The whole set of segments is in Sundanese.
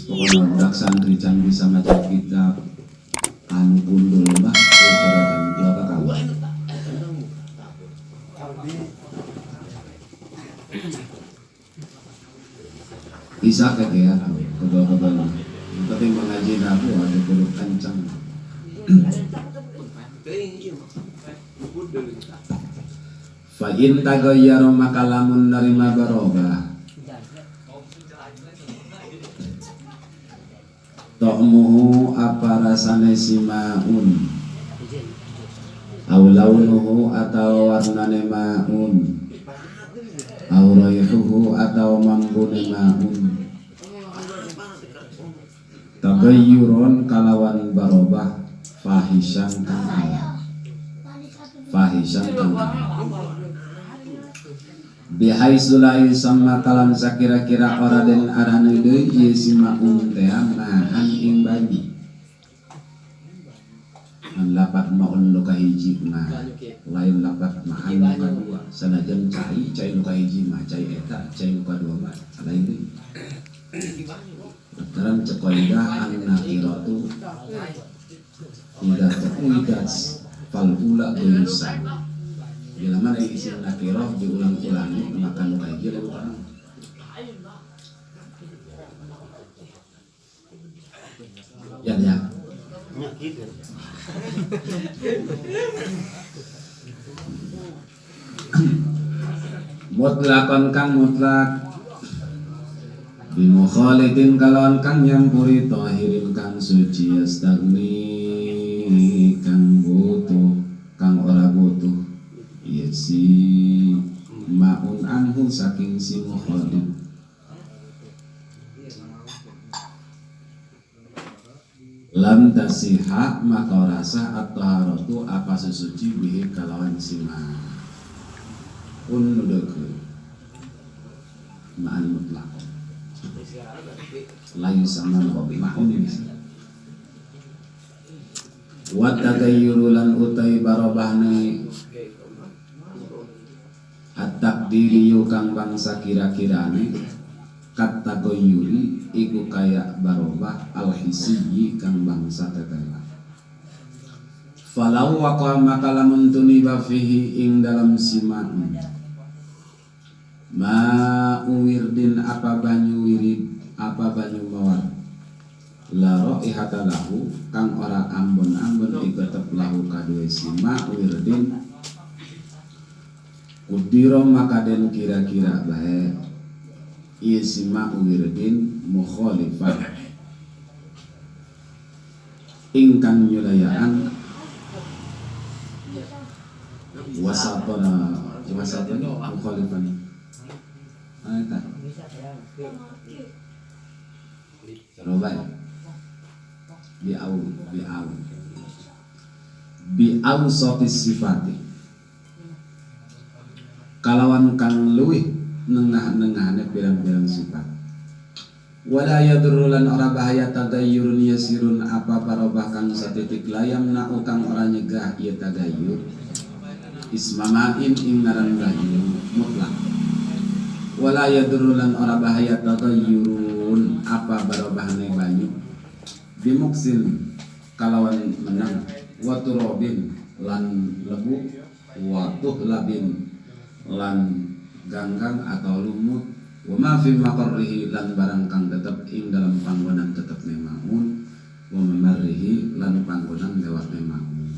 Pokoknya budak santri can bisa maca kitab anu gundul mah coretan dua kakak. Bisa kayak ya kebal-kebal. Yang penting mengaji aku ada kudu kencang. Fa in tagayyara maka lamun narima barobah ta'muhu apa rasane simaun aw launuhu atau warnane maun aw raihuhu atau mambune maun tagayyuron kalawan barobah fahisan kang ala fahisan kang ala bihaitsu la yusamma kalam sakira-kira ora den arane deui ieu si maun teh mahan ing banyu an lapat maun nu kahiji mah lain lapat mahan nu kadua sanajan cai cai nu kahiji mah cai eta cai nu kadua mah lain deui lantaran cek kaidah an nakiratu idza tu'idat fal ula ghairu. Bila mana isim nakirah diulang-ulangi maka nu kahiji lain orang. Ya ya. Mutlakon kang mutlak bimukhalitin kalawan kang nyampuri tahirin kang suci yastagni kang butuh kang ora butuh ieu si maun anhu saking si mukhalid lam tasiha maka ora sah at-taharatu apa sesuci bihi kalawan si maun nu deukeut ma'an mutlak lain sama maun ini wa tagayyuru lan utai barobahne at-taqdiri kang bangsa kira-kirane kat-tagayyuri iku kaya barobah al-hisiyyi kang bangsa tetela falau waqa maka lamun tuniba fihi ing dalam simaun ma wirdin apa banyu wirid apa banyu mawar la raihata lahu kang ora ambon-ambon iku tetep lahu kaduwe sima wirdin kudiro maka den kira-kira bae ieu sima wirdin mukhalifah ingkang nyulayaan wasatona wasatona mukhalifan eta coba ya bi'au bi'au bi'au sotis sifati kalawan kang luwih nengah-nengahane pirang-pirang sifat wala yadurru lan ora bahaya tagayyurun yasirun apa parobah kang satitik layam na'u kang ora nyegah ieu tagayyur ismamain ing ngaran banyu mutlak wala yadurru lan ora bahaya tagayyurun apa barobahane banyu bimuksin kalawan menang wa turabin lan lebu wa tuhlabin lan ganggang atau lumut wa ma fi maqarrihi lan barang kang tetep ing dalam panggonan tetep maun wa mamarrihi lan panggonan lewat maun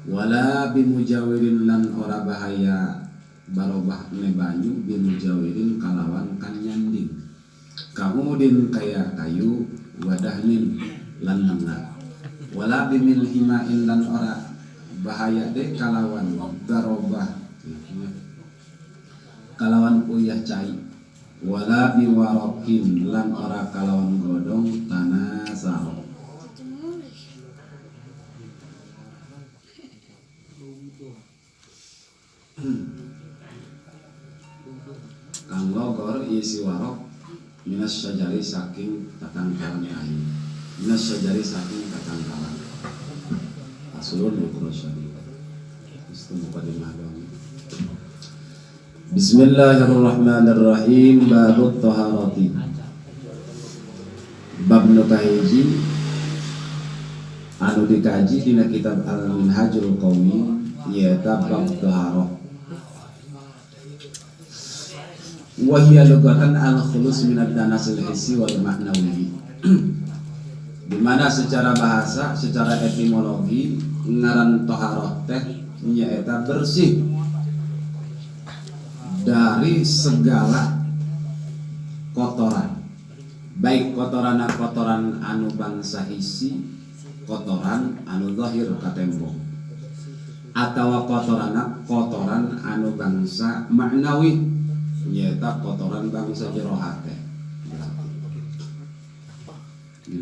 wala bimujawirin lan ora bahaya barobah ne banyu bimujawirin kalawan kang nyanding kaumudin kaya kayu wadahnin lan nengah wala bimil himain lan ora bahaya de kalawan barobah kalawan uyah cai wala biwarokin lan ora kalawan godong tanah saro kang logor isi warok minas syajari saking tatangkalan kayu minas syajari saking tatangkalan asulun ukrosyadi itu mukadimah doang. Bismillahirrahmanirrahim. Babut taharati. Bab nu kahiji anu dikaji dina kitab Al-Minhajul Qawim nyaeta bab taharah. Wa hiya lugatan al-khulus minad danasil hissi wal ma'nawi. Di mana secara bahasa, secara etimologi ngaran taharah teh nyaeta bersih dari segala kotoran, baik kotoran anu bangsa hisi, kotoran anu zahir katembok, atawa kotoran anu bangsa maknawi nyaeta kotoran bangsa jero hate.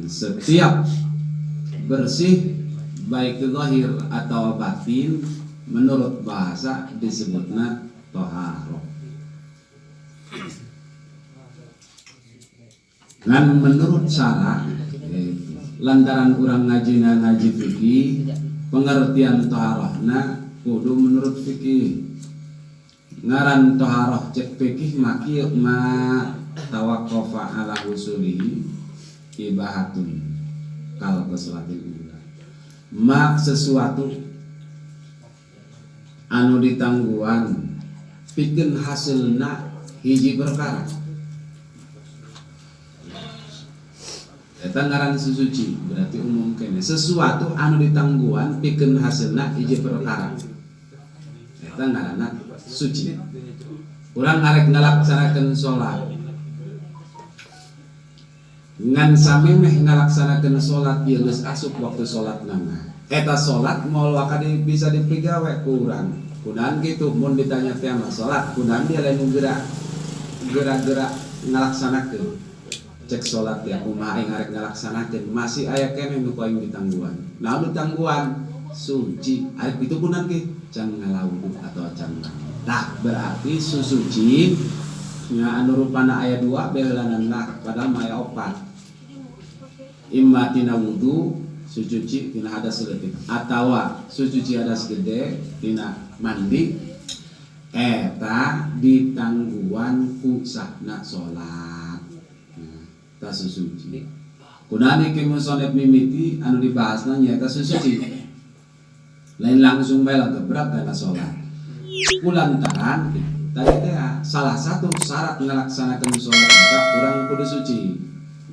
Setiap bersih baik zahir atau batin menurut bahasa disebutna taharah. Ngan menurut cara lantaran urang ngajina ngaji fikih, pengertian taharahna kudu menurut fikih. Ngaran taharah cek fikih maki ma tawaqqafa ala husulihi ibahatun kal ghuslatil ula. Ma sesuatu anu ditangguhan pikeun hasilna hiji perkara. Eta ngaran susuci berarti umum kene. Sesuatu anu ditangguhan pikeun hasilna hiji perkara. Eta ngaranna suci. Urang ngarek ngalaksanakeun salat. Ngan samemeh ngalaksanakeun salat ieu geus asup waktu salat mah. Eta salat moal waka bisa dipigawe ku urang. Kunaon kitu mun ditanya teh mah salat kunaon dia lain gerak gerak-gerak ngalaksanakeun. Cek salat ya kumaha aing arek ngalaksanakeun masih aya keneh nu ku aing ditangguhan. Naon ditangguhan? Suci. Arek kitu kunaon ki? Can ngalawudu atau can. Tah berarti susuci nya anu rupana aya dua beheulanan lah padahal mah aya opat. Imma tina wudu sucuci tina hadas leutik atawa sucuci hadas gede tina mandi eta ditangguhan ku sahna salat. Nah, ta susuci. Kunaon ki musonep mimiti anu dibahasna nyaeta susuci. Lain langsung bae gebrak kana salat. Kulantaran tadi teh salah satu syarat ngalaksanakeun salat eta urang kudu suci.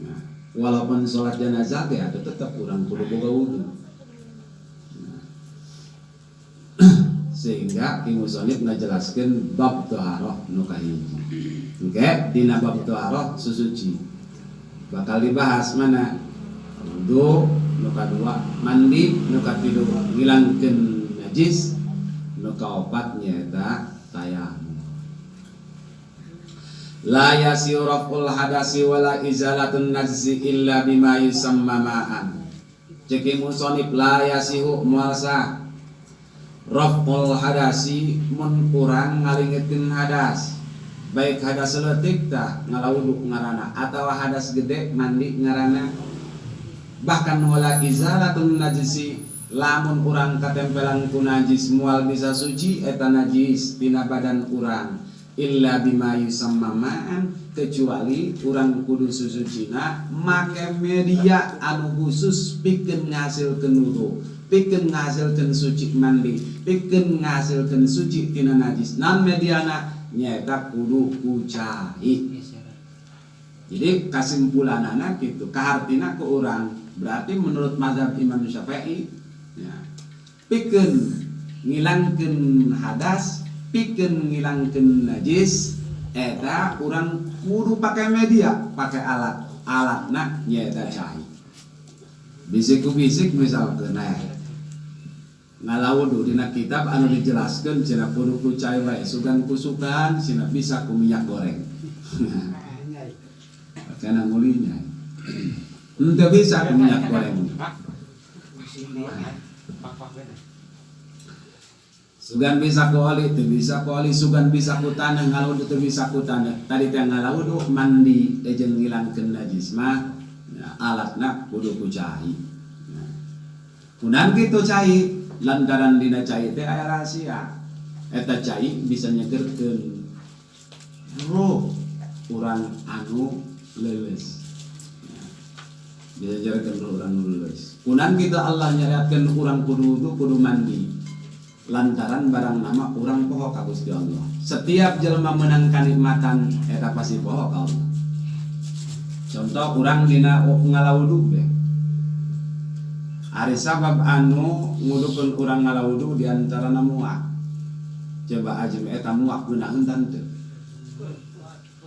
Nah, walaupun salat jenazah teh atuh tetep urang kudu boga wudu. Nah, sehingga Ki Musonif ngajelaskeun bab taharah nu kahiji. Engke dina bab taharah susuci bakal dibahas mana wudu nu kadua, mandi nu katilu ngilangkeun najis, nu kaopat nyaeta tayamum. La yasiu raf'ul hadasi wala izalatun najsi illa bima yusamma ma'an. Cek musonif la yasihu moal sah raf'ul hadasi mun urang ngalingeutkeun hadas, baik hadas leutik tah ngalawudu ngaranna atawa hadas gede mandi ngaranna. Bahkan wala izalatun najsi lamun urang katempelan ku najis moal bisa suci eta najis tina badan urang illa bima yusamma ma'an kecuali urang kudu susucina make media anu khusus pikeun ngasilkeun wudu, pikeun ngasilkeun suci mandi, pikeun ngasilkeun suci tina najis. Naon mediana nyaeta kudu ku cai. Jadi kasimpulanana kitu kahartina ku urang berarti menurut mazhab Imam Syafi'i ya, pikeun ngilangkeun hadas, pikeun ngilangkeun najis eta urang kudu pake media, pake alat. Alatna nyaeta cai. Bisik ku bisik misalkeun ngalawudu dina kitab anu dijelaskeun cenah kudu ku cai wae, sugan kusukan cenah bisa ku minyak goreng. Kana ngulinya. Henteu bisa ku minyak goreng. Sugan bisa ku oli, teu bisa ku oli, sugan bisa ku tanah, ngalawudu teu bisa ku tanah. Tadi teh ngalawudu mandi jeung ngilangkeun najis mah ya, alatna kudu ku cai. Nah, kunaon kitu cai? Lantaran dina cai teh aya rahasia. Eta cai bisa nyegerkeun roh urang anu leuleus. Diajarkeun ruh urang nu leuleus. Kunan kitu Allah nyariatkeun urang kudu wudu kudu mandi. Lantaran barang nama urang poho ka Gusti Allah. Setiap jelema meunang kanikmatan eta pasti poho ka Allah. Contoh urang dina ngalawudu be. Ari sabab anu ngudukeun urang ngalawudu di antarana muak. Coba ajem eta muak geunaheun tah henteu.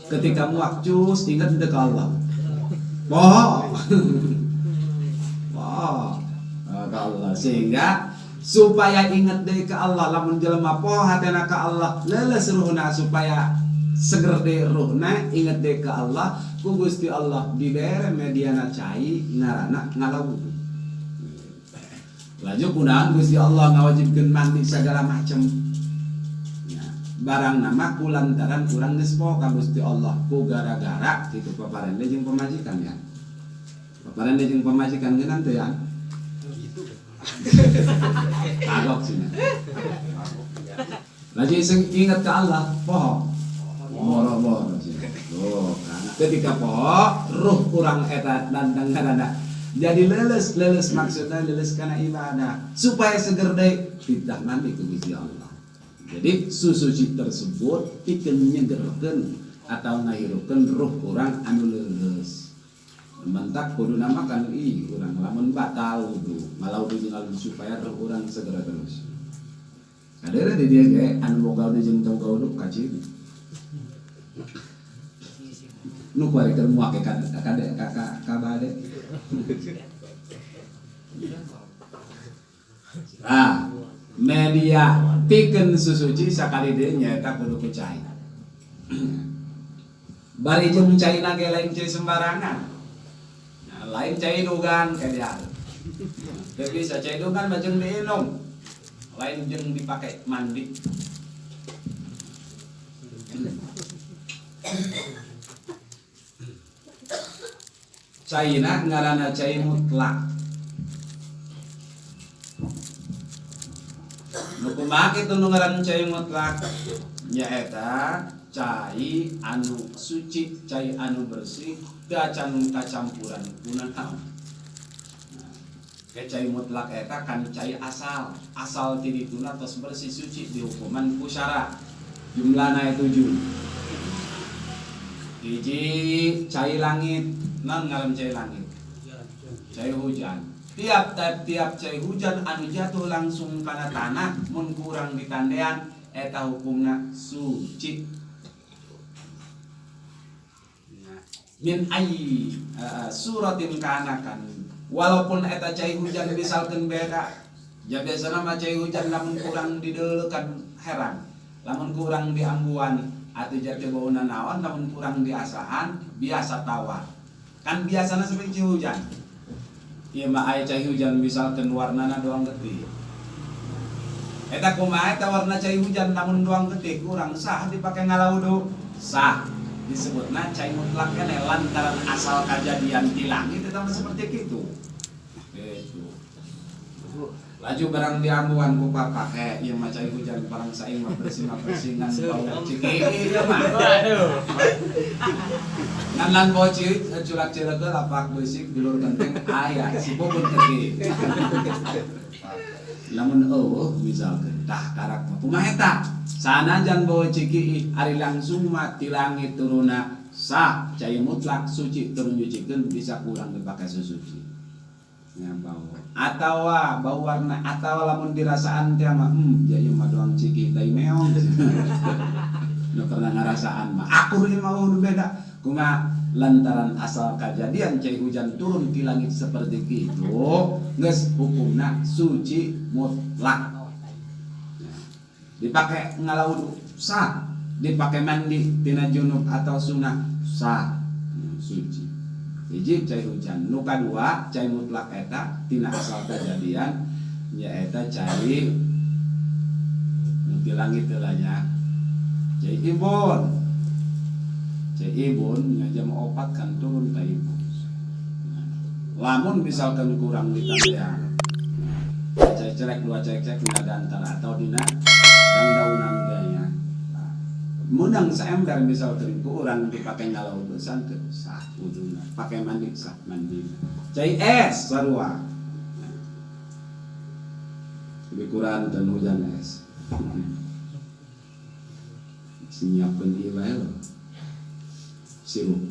Ketika muak cus inget henteu ka Allah. Poho. Poho ka Allah sehingga supaya inget deui ka Allah lamun jelema poho hatena ka Allah leuleus ruhna supaya seger deui ruhna inget deui ka Allah ku Gusti Allah dibere mediana cai ngaranna ngalawudu. Laju kunaon Gusti Allah ngawajibkeun mandi sagala macam. Ya, barang nama ku lantaran urang geus poho ka Gusti Allah ku gara-gara kitu paparende jeung pamajikan ya. Paparende jeung pamajikan geunan teu ya. Kagok sih. Laju iseng inget ka Allah poho. Boro-boro sih. Oh, kan. Ketika poho ruh kurang eta dandang ngaranna. Jadi leuleus, leuleus maksudna leuleus kana ibadah supaya seger deui titah mandi ku Gusti Allah. Jadi susuci tersebut pikeun nyegerkeun atau ngahirupkeun ruh urang anu leuleus. Mentak kudu nama kan ih urang lamun batal wudu, malah wudu jeung supaya ruh urang segera terus. Ada di dia ge anu boga wudu jeung teu boga wudu kaciri. Nu kuari keur muak ka ka ka ka bade. Ah, media pikeun susuci sakali deui nyaeta kudu ku cai. Bari jeung caina ge lain cai sembarangan. Nah, lain cai dugan ka dia. Teu bisa cai dugan mah jeung diinum. Lain jeung dipake mandi. Caina ngaranna cai mutlak. Nu kumaha kitu nu ngaran cai mutlak? Nyaeta cai anu suci, cai anu bersih, teu acan kacampuran kunaon. Nah, ke cai mutlak eta kan cai asal, asal ti dituna tos bersih suci dihukuman ku syara. Jumlahna 7. Hiji cai langit, non ngaran cai langit? Cai hujan. Tiap cai hujan anu jatuh langsung kana tanah mun kurang ditandean eta hukumna suci. Min ayyi suratin kana kan. Walaupun eta cai hujan misalkeun beda. Ja biasana mah cai hujan lamun kurang dideuleukan herang, lamun kurang diambuan atuh jati bauna naon lamun kurang diasaan biasa tawar. Kan biasana seperti cai hujan. Ieu mah aya cai hujan misalkeun warnana doang getih. Eta kumaha eta warna cai hujan lamun doang getih kurang sah dipake ngalawudu. Sah. Disebutna cai mutlak keneh lantaran asal kajadian di langit eta mah seperti kitu. Gitu. Laju barang diambuan ku papake ieu mah cai hujan barang saing mah bersih ngan bau ciki ieu mah. Ngan lan bau ciki culak cileuk lapak beusik dulur genteng aya si bobon teh. Lamun eueuh misalkeun tah karak mah kumaha eta? Sanajan bau ciki ari langsung mah ti langit turuna sah cai mutlak suci turun nyucikeun bisa kurang dipake susuci. Ya bau atawa bau warna atawa lamun dirasaan teh mah ja ieu mah doang ciki tai meong. Nu pernah ngarasaan mah akur ieu mah nu beda. Kumaha lantaran asal kajadian cai hujan turun ti langit seperti kitu geus hukumna suci mutlak. Dipake ngalawudu sah, dipake mandi tina junub atau sunah sah, suci. Hiji cai hujan, nu kadua cai mutlak eta tina asal kajadian nyaeta cai nu ti langit heula nya. Cai ibun. Cai ibun nya jam 4 kan turun ka ibun. Lamun misalkan kurang ditandean cai cerek dua cek-cek dina gantar atau dina dangdaunan teh nya. Nah, Menang saember misalkan ku urang dipake ngalawudu santeu sah wuduna, pake mandi sah mandina. Cai es sarua. Lebih kurang dan hujan es. Nyiapkeun ieu bae sirup.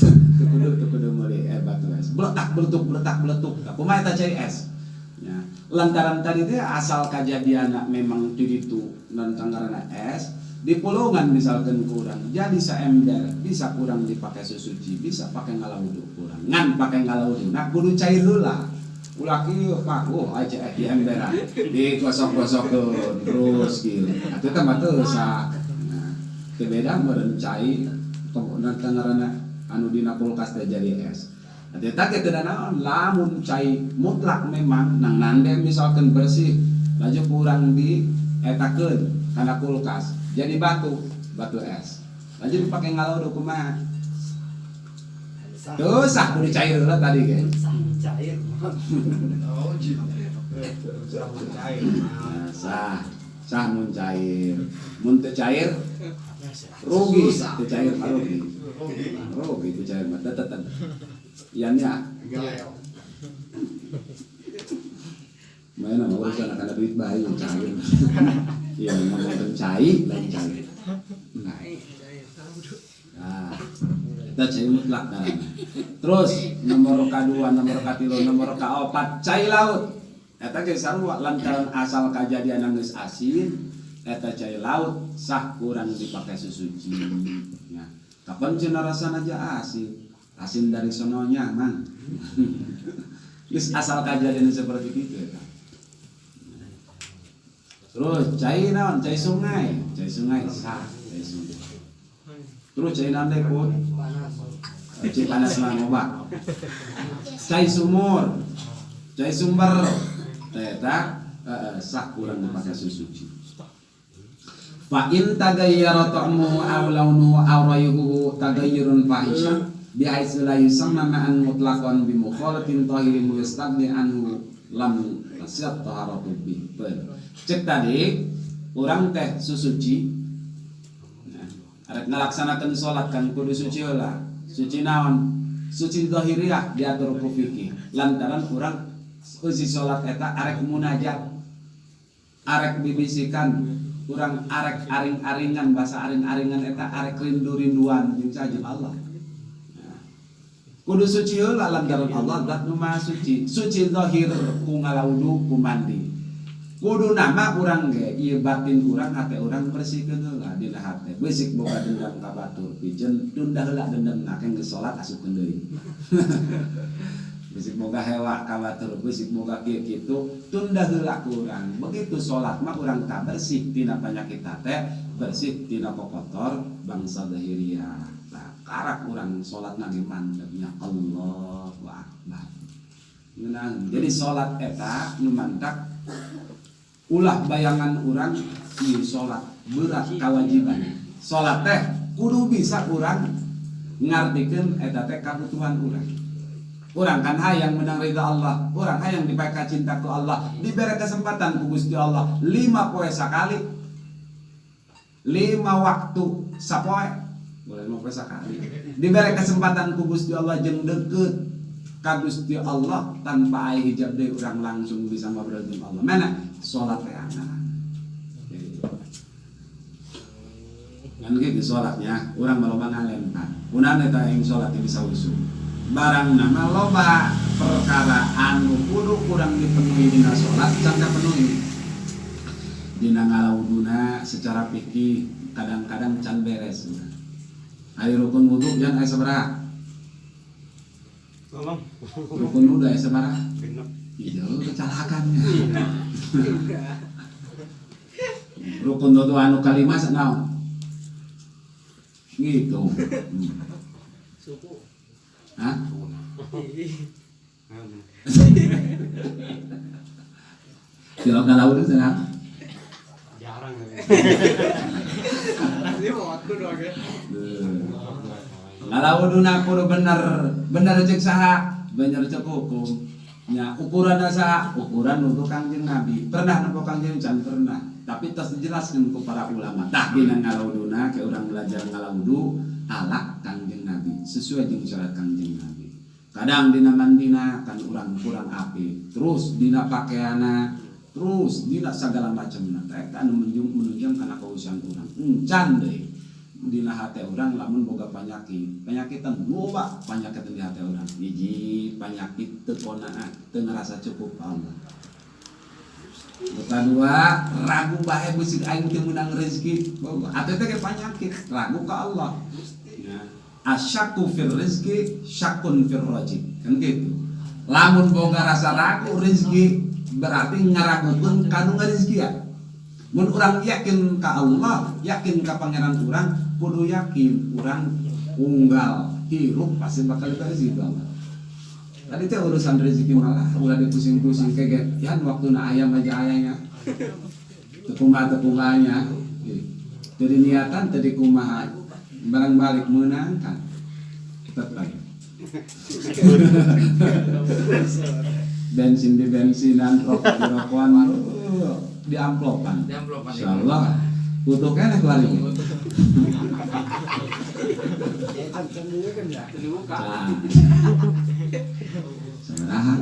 Teu kudu meuli batu es. Bletak beletuk bletak beletuk. Tah kumaha eta cai es? Nya, lantaran tadi teh asal kajadianna memang ti ditu nentang ngaranna es dipulungan misalkeun ku urang jadi saember bisa kurang dipake susuci bisa pake ngalawudu kurang ngan pake ngalawuduna kudu cair heula ulah kieu paguh aja di emberan digosok-gosokeun terus kieu atuh eta mah teu sah. Nah, teu beda meureun cai nentang ngaranna anu dina kulkas teh jadi es. Eta ge teu nanaon lamun cai mutlak memang nang nande misalkeun bersih laju ku urang di etakeun kana kulkas jadi batu, batu es. Laju dipake ngalodo kumaha? Teu sah kudu cair heula tadi ge. Sah, sah mun cair. Mun teu cair rugi, teu cair mah rugi. Rugi teu cair mah tetetan. Ian ya. Mana mah urusan kana duit bae cair. Iya ngomongkeun cai lain cair. Nah, eta cai mutlak ngaranna. Terus nomor kadua, nomor katilu, nomor kaopat cai laut. Eta ge sarua lantaran asal kajadian geus asin eta cai laut sah kurang dipake susuci. Ya. Kapan cenah rasana aja asin? Asin dari sononya mang. Geus asal kajadian seperti itu eta. Terus cai naon? Cai sungai sah, cai sungai. Terus cai naon deui pun? Cai panas mah loba. Cai sumur, cai sumber eta sah kurang dipake susuci. Fa in tagayyara ta'muhu aw launuhu aw rayuhu tagayyurun fahisha bihaitsu la yusamma ma'an mutlaqan bi mukhalatin tahirin yastaghni anhu lam tasiyat taharatu bi. Cek tadi urang teh susuci. Nah, arek ngalaksanakeun salat kan kudu suci heula. Suci naon? Suci zahiriyah diatur ku fikih. Lantaran urang eusi salat eta arek munajat, arek bibisikan, urang arek aring-aringan, bahasa aring-aringan eta arek rindu-rinduan jeung saha jeung Allah. Nah, kudu suci heula lantaran Allah zat nu maha suci. Suci zahir ku ngalawudu ku mandi. Kudu nama urang ge ieu batin urang hate urang bersihkeun heula dina hate. Beusik boga dendam ka batur pijeun tunda heula dendamna ke geus salat asupkeun deui. Beusik boga hewa ka batur, beusik boga kieu kitu tunda heula ku urang. Begitu salat mah urang tak bersih tina penyakit hate, bersih tina kokotor bangsa zahiriyah. Nah, karak urang salat ge mandegnya Allahu Akbar. Ngeunah. Jadi salat eta nu mantak ulah bayangan urang ieu salat berat kewajiban. Salat teh kudu bisa urang ngartikeun eta teh kabutuhan urang. Urang kan hayang menang ridha Allah, urang hayang dipake cinta ku Allah, diberi kesempatan ku Gusti Allah 5 poe sakali, 5 waktu sapoe, boleh 5 poe sakali. Diberi kesempatan ku Gusti Allah jeung deukeut ka Gusti Allah tanpa aya hijab deui urang langsung bisa ngobrol jeung Allah. Mana salat teh angan. Kan kitu salatnya, urang mah loba ngalentan. Kunaon eta ing salat teh bisa usuh. Barang nama loba perkara anu kudu kurang dipenuhi dina salat can kapenuhi. Dina ngalawuduna secara fikih kadang-kadang can beres. Ari rukun wudu jan aya sabaraha? Ngomong. Rukun wudu aya sabaraha? Genep. Iya, kecelakannya. Rukun wudu anu kalima naon? Gitu. Suku. Hah? Kalau nggak tahu itu senang. Jarang. Ini mau aku dong ya. Kalau wuduna kudu bener, bener cek saha, bener cek hukum. Nya ukuran saha? Ukuran untuk Kangjeng Nabi. Pernah nempo Kangjeng? Can pernah. Tapi tos dijelaskeun ku para ulama. Tah dina ngalawuduna ke urang belajar ngalawudu ala Kangjeng Nabi, sesuai jeung syarat Kangjeng Nabi. Kadang dina mandina kan urang kurang apik, terus dina pakaiana, terus dina segala macamna. Eta anu menunjang kana kausian urang. Encan deui dina hate urang lamun boga penyakit. Penyakitan loba penyakit di hate urang. Hiji penyakit teu qanaah, teu ngarasa cukup ka Allah. Nu kadua, ragu bae beusi aing teu meunang rezeki. Atuh teh penyakit, ragu ka Allah. Ya. Asyakku fir rizki syakkun fir rajik. Kan gitu. Lamun boga rasa ragu rezeki berarti ngaragukeun kanu ngarizkian. Mun urang yakin ka Allah, yakin ka pangeran urang, kudu yakin urang unggal hirup pasti bakal diberi rezeki Allah. Tadi teh urusan rezeki malah ulah dipusing-pusing kayak yan waktuna ayam aja ayahnya. Teu kumaha teu kumahanya. Jadi niatan tadi kumaha barang balik menang kan tetap lagi. Bensin di bensinan, rokok di rokokan, di amplopan. Di amplopan. Insyaallah butuh keneh kuari. Sabaraha.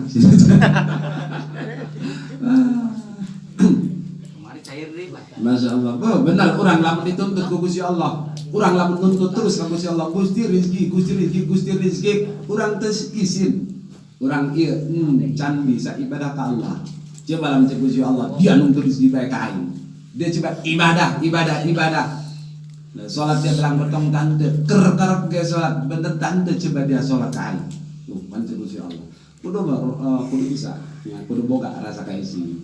Kemarin cair deh, Pak. Masya Allah. Oh, benar, urang lamun dituntut ku Gusti Allah. Urang lamun nuntut terus ka Gusti Allah, Gusti rezeki, Gusti rezeki, Gusti rezeki, urang teu izin. Urang ieu can bisa ibadah ka Allah. Coba lamun cek Gusti Allah, dia nuntut rezeki bae ka aing. Dia coba ibadah, ibadah, ibadah. Nah, salat dia bilang bertong tante, ker kerep ge salat, bener tante coba dia salat ka aing. Tuh, pan cek Gusti Allah. Kudu kudu bisa, ya, kudu boga rasa kaisi.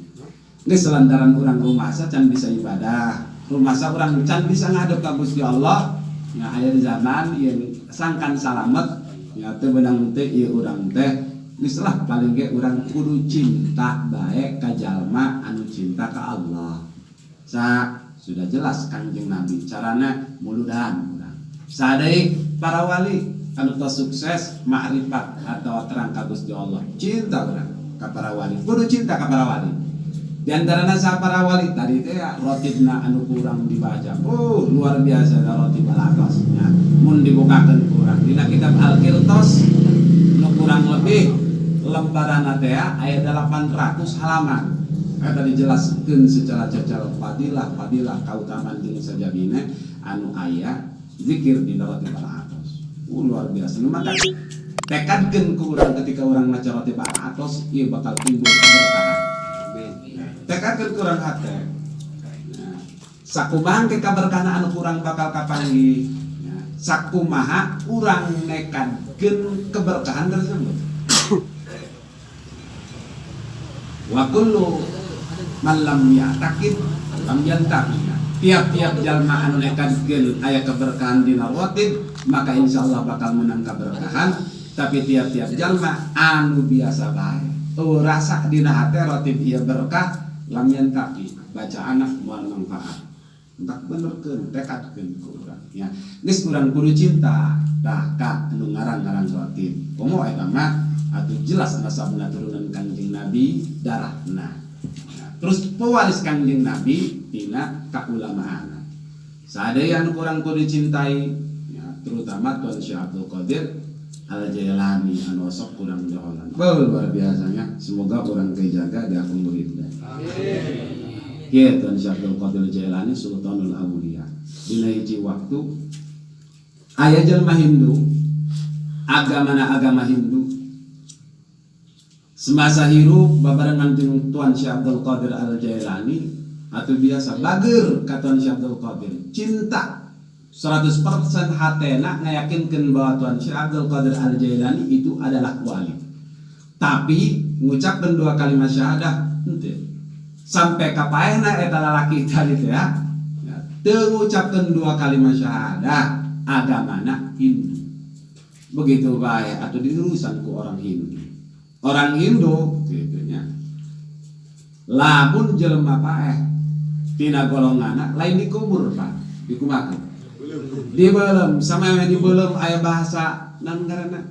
Geus lantaran urang rumasa can bisa ibadah, rumasa urang can bisa ngadep ka Gusti Allah. Ya aya di zaman yang sangkan salamet, ya teu beunang teh ieu urang teh geus lah paling ge urang kudu cinta bae ka jalma anu cinta ka Allah. Sa sudah jelas Kangjeng Nabi carana muludan urang. Sadai para wali anu tos sukses makrifat atau terang ka Gusti Allah, cinta urang ka para wali, kudu cinta ka para wali. Di antarana sa para wali tadi teh ya, rotibna anu kurang dibaca. Oh, luar biasa da rotib al-atas nya. Mun dibukakeun kurang dina kitab Al-Qirtos nu kurang lebih lembaranna teh ya, aya 800 halaman. Eta dijelaskeun secara cacal fadilah-fadilah kautamaan jeung sajabina anu aya zikir di rotib al-atas. Luar biasa. Nu mata tekadkeun ku urang ketika urang maca rotib al-atas ieu bakal timbul keberkahan. Tekadkeun kurang hate. Nah, sakumaha ke kaberkahan anu kurang bakal kapanggih. Nah, sakumaha urang nekadkeun keberkahan tersebut. Wa kullu man lam ya'taqid lam yantaqi. Tiap-tiap jalma anu nekadkeun aya keberkahan dina rotib, maka insyaallah bakal menang keberkahan. Tapi tiap-tiap jalma anu biasa bae, oh, rasa dina hate rotib ieu berkah, lam yantaqi, baca anak moal manfaat. Entak benerkeun tekadkeun ku urang ya. Geus urang kudu cinta tah ka anu ngarang-ngarang rotib. Komo eta mah atuh jelas nasabna turunan Kangjeng Nabi darahna. Nah, terus pewaris Kangjeng Nabi tina kaulamaana. Sadaya anu kurang kudu dicintai ya, terutama Tuan Syekh Abdul Qadir Al-Jailani anu sok kurang jaholan. Luar biasanya. Semoga urang kejaga di akun muridna. Amin. Kieu Tuan Syekh Abdul Qadir Jailani Sultanul Auliya. Dina hiji waktu aya jelema Hindu, agamana agama Hindu. Semasa hirup babarengan jeung Tuan Syekh Abdul Qadir Al-Jailani atuh biasa bager ka Tuan Syekh Abdul Qadir. Cinta 100% hatena ngayakinkeun bahwa Tuan Syekh Abdul Qadir Al-Jailani itu adalah wali. Tapi ngucapkeun dua kalimat syahadah henteu. Sampai ka paehna eta lalaki tadi teh ya, teu ngucapkeun dua kalimat syahadah, agamana Hindu. Begitu bae atuh diurusan ku orang Hindu. Orang Hindu kitu nya. Lamun jelema paeh tina golonganna lain dikubur Pak, dikumakeun. Di belum sama di belum aya bahasa nan ngaranna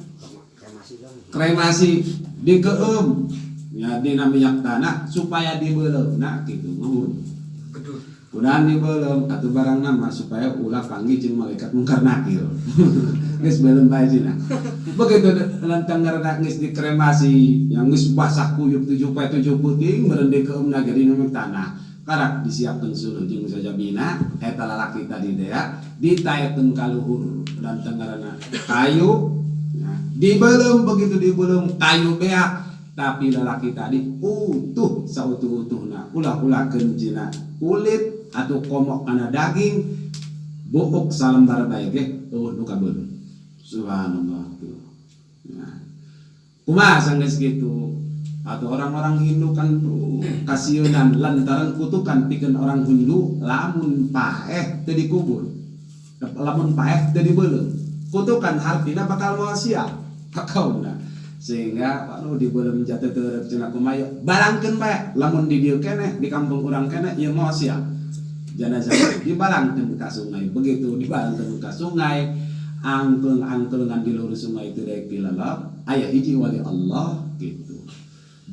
Kremasi dikeum ya dina minyak tanah supaya dibeuleumna kitu nuhun. Kudahan dibeuleum atuh barang nama supaya ulah panggih jeung malaikat mungkar nakir. Geus beuleum bae cenah. Begitu lantang ngaranna geus dikremasi, yang geus basah kuyup 7 poe 7 puting meureun dikeumna ge dina minyak tanah. Karak disiapkeun suluh jeung sajabina eta lalaki tadi teh ya ditaekeun ka luhur lantang ngaranna kayu. Nah, dibeuleum begitu dibeuleum kayu beak tapi lalaki tadi utuh sautuh-utuhna ulah-ulahkeun cina kulit atau komok kana daging buuk salembar bae ge eueuh nu kabeuleum. Subhanallah tuh. Nah, kumaha sanggeus kitu atau orang-orang Hindu kan kasieunan lantaran kutukan pikeun orang Hindu lamun paeh teu dikubur lamun paeh teu dibeuleum kutukan hartina bakal moal sial kaumna sehingga aduh dibeuleum jatuh teu cenah kumaha balangkeun bae lamun di dieu keneh di kampung urang keneh ieu moal sial jenazah dibalangkeun ka sungai begitu dibalangkeun ka sungai angkeung-angkeungan di luhur sungai teu daek dilalap aya hiji wali Allah gitu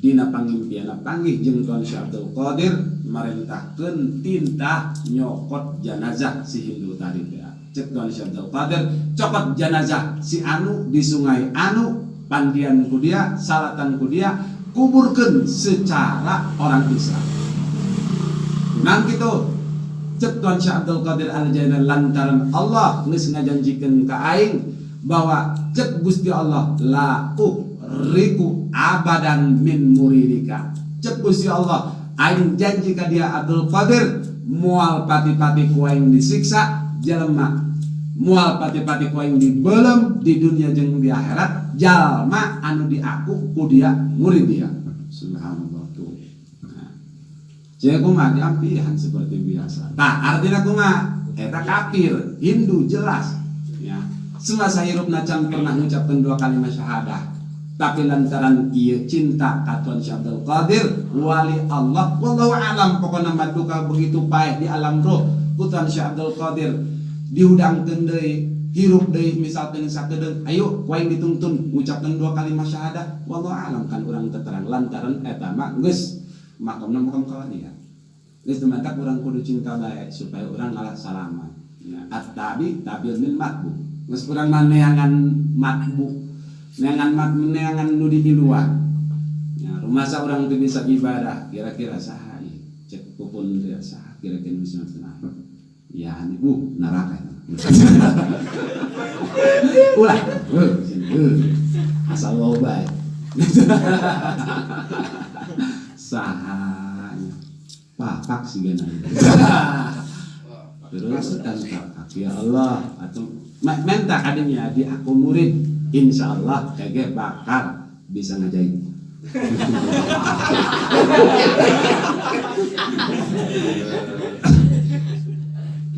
dina pangimpianna panggih jeung Tuan Syekh Abdul Qadir marentahkeun tintah nyokot jenazah si Hindu tadi teh cek Tuan Syekh Abdul Qadir cokot jenazah si anu di sungai anu pandian ku dia salatan ku dia kuburkeun secara orang Islam nang kitu cek Tuan Syekh Abdul Qadir Al-Jailani lantaran Allah geus ngajanjikeun ka aing bahwa cek Gusti Allah la riku abadan min muridika cek Gusti Allah aing janji ka dia Abdul Qadir moal pati-pati ku aing disiksa jelema moal pati-pati ku aing dibeuleum di dunia jeung di akhirat jalma anu diaku ku dia murid dia. Subhanallah tuh. Nah, jeung kumaha diampihan seperti biasa tah artina kumaha eta kafir Hindu jelas ya semasa hirupna can pernah ngucapkeun dua kalimat syahadah tapi lantaran ieu cinta ka Tuan Syekh Abdul Qadir wali Allah wallahu alam pokona mah duka begitu paeh di alam roh ku Tuan Syekh Abdul Qadir dihudangkeun deui hirup deui misalkeun sakedeung ayo ku aing dituntun ngucapkeun dua kalimat syahadah wallahu alam kan urang teu terang lantaran eta mah geus makomna makom kawalian geus teu urang kudu cinta bae supaya urang ngalah salamat ya at-tabi tabil min matbu geus urang mah neangan matbu neangan mat neangan nu diiluan ya rumasa urang teu bisa ibadah kira-kira saha ieu cek pupun teh saha kira-kira bisa cenah ya bu neraka eta ulah asal wau bae saha papak sigana terus kan papak ya Allah atau menta kadinya di aku murid insya Allah kagak bakal bisa ngajahit.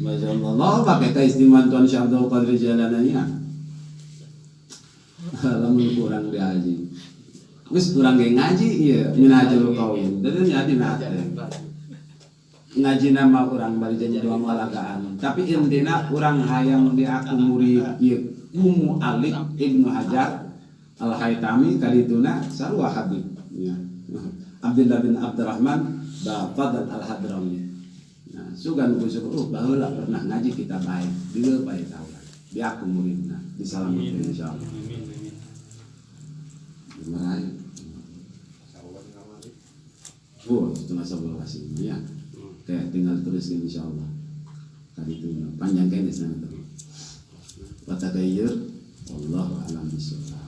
Masya Allah pakai keistimewaan Tuan Syekh Abdul Qadir Jailani. Lamun kurang diaji. Wis kurang ge ngaji ieu minhajul qawim. Dadi jadi nate. Ngaji nama urang bari janji doang walagaan. Tapi intina urang hayang di aku murid ieu Umu Alif Ibnu Hajar Al-Haytami kadituna sarua Habib ya. Abdullah bin Abdurrahman Bafadl Al-Hadrami. Nah, sugan ku syukur baheula pernah ngaji kita bae. Dieu bae tahu. Di aku muridna disalametkeun insyaallah. Amin amin. Meraih. Oh, setengah sebelas ini ya. Kayak tinggal teruskan insyaallah. Kadituna panjang kene sana tuh. Wa tagayyur wallahu a'lam bishawab.